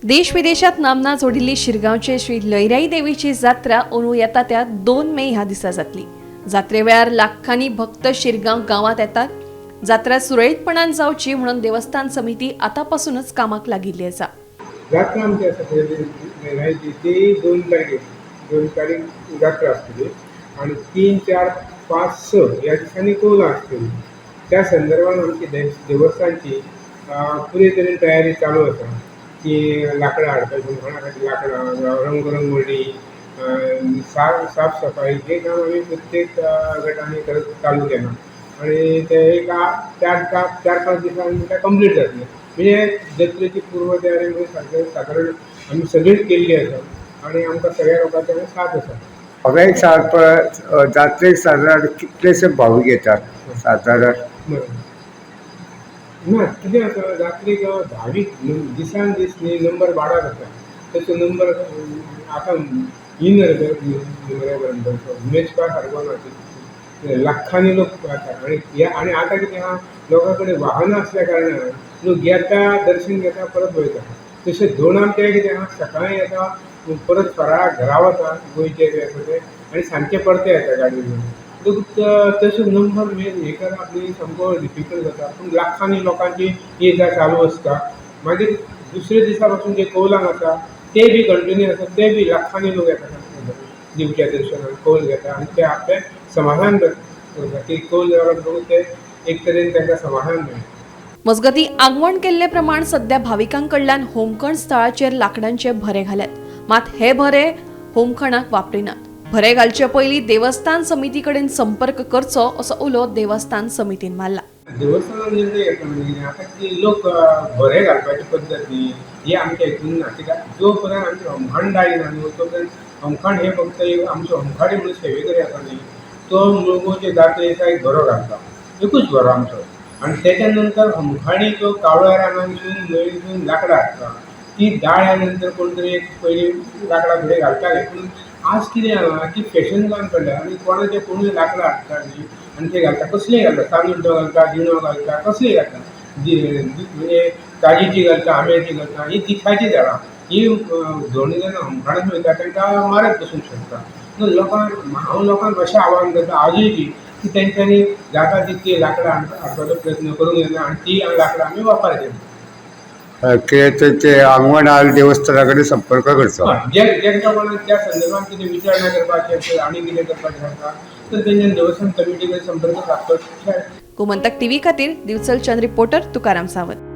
देश विदेशात नामना जोडिल्ली शिरगांवचे श्री लयराई देवीची जात्रा अंदू येता त्या 2 मे ह्या दिसा जातली. जात्रे वेळार लाखांनी भक्त शिरगांव गांवांत येतात. जात्रा सुरळीतपणान जावची म्हणून देवस्थान समिती आतांपासूनच कामाक लागिल्ली आसा. जात्रा आमची आसा पळय लयराईची ती 2 तारखेर, 2 तारीख जात्रा आसतली आनी 3, 4, 5, 6 ह्या दिसांनी कौलां आसतली. त्या संदर्भान आमची देवस्थानची पुरे तरेन तयारी चालू आसा की लांकडां हाडपाची, होमखणा खातीर लांकडां, रंगरंगोळी, साफ सफाई हें काम आमी प्रत्येक गटांनी करत चालू केलां आनी तें एक 4-5 दिसांनी तें कंप्लीट जातलें. म्हणजे जात्रेची पूर्व तयारी म्हणजे सारकें सादारण आमी सगळीच केल्ली आसा आनी आमकां सगळ्या लोकांचे साथ आसा. हांगा एक सारको जात्रेक सादारण कितलेशे भावीक येतात सादारण? बरें ना, कितें आसा, जात्रेक भावीक दिसान दीस न्ही नंबर वाडत आसा. तसो नंबर आतां इन मेजपा सारको ना, लाखांनी लोक येता. आनी आनी आतां कितें आहा, लोकां कडेन वाहनां आसल्या कारणान लोक येता, दर्शन घेता, परत वयता. तशें दोन आमचें कितें आहा, सकाळीं येता, परत फराळाक घरा वता गोंयचे जे आसा ते, आनी सांजचे परते येता गाडयेन. तशें नंबर मेन हें करप न्ही सामको डिफिकल्ट जाता, पूण लाखांनी लोकांची ये जा चालू आसता. मागीर दुसरे दिसा पासून जे कौलांक आसा ते बी कंटिन्यू आसा, ते बी लाखांनी लोक येता देवीच्या दर्शनाक, कौल घेता आनी ते आपलें समाधान करता की कौल जावन ते एक तरेन तांकां समाधान मेळटा. मजगतीं, आंगवण केल्ले प्रमाण सध्या भाविकां कडल्यान होमखण स्थळाचेर लांकडांचे भरे घाल्यात. मात हे भरे होमखणाक वापरिनात. भरे घालचे पयलीं देवस्थान समिती कडेन संपर्क करचो असो उलो देवस्थान समितीन मारला. देवस्थानान निर्णय घेतला म्हणजे कितें, आतां कितें लोक भरे घालपाची पद्दत न्ही ही आमच्या हितून ना. कित्याक जो पर्यंत आमचें होमखण जायना न्हू तो पर्यंत होमखण हे फक्त एक आमचो होमखाणी म्हणून सेवेकरी आसा न्ही, तो मुळगांवचे जात्रे दिसा एक भरो घालता, एकूच भरो आमचो. आनी तेच्या नंतर होमखाणी तो कावळ्या रानांतसून न्हंयसून लांकडां हाडटा, ती दाळ्या नंतर कोण तरी एक पयलीं लांकडां फुडें घालताले. पूण आज कितें जालां की फॅशन जावन पडल्या आनी कोणाचे कोणूय लांकडां हाडटा न्ही आनी ते घालता, कसलेय घालता, तांदूळ घालता, दिणो घालता, कसलेय घालता, म्हणजे काजीची घालता, आंब्याची घालता. ही दिखाची झाडां, ही धोणी जेन्ना होमखणान वयता तांकां मारत बसूंक शकता. लोकांक हांव लोकांक अशें आवाहन करता आजूय बी की तेंच्यांनी जाता तितकी लांकडां हाडपाचो प्रयत्न करूंक जायना आनी ती लांकडां आमी वापरची. कितें तेंचे आंगवण आल देवस्थाना कडेन संपर्क करचो. जे जेंका कोणाक त्या संदर्भात कितें विचारणा करपाची आसा आनी कितें करपाचें आसा तर तेंच्यानी देवस्थान कमिटी कडेन संपर्क सादचो. गोमंतक टीव्ही खातीर दिवचलच्यान रिपोर्टर तुकाराम सावंत.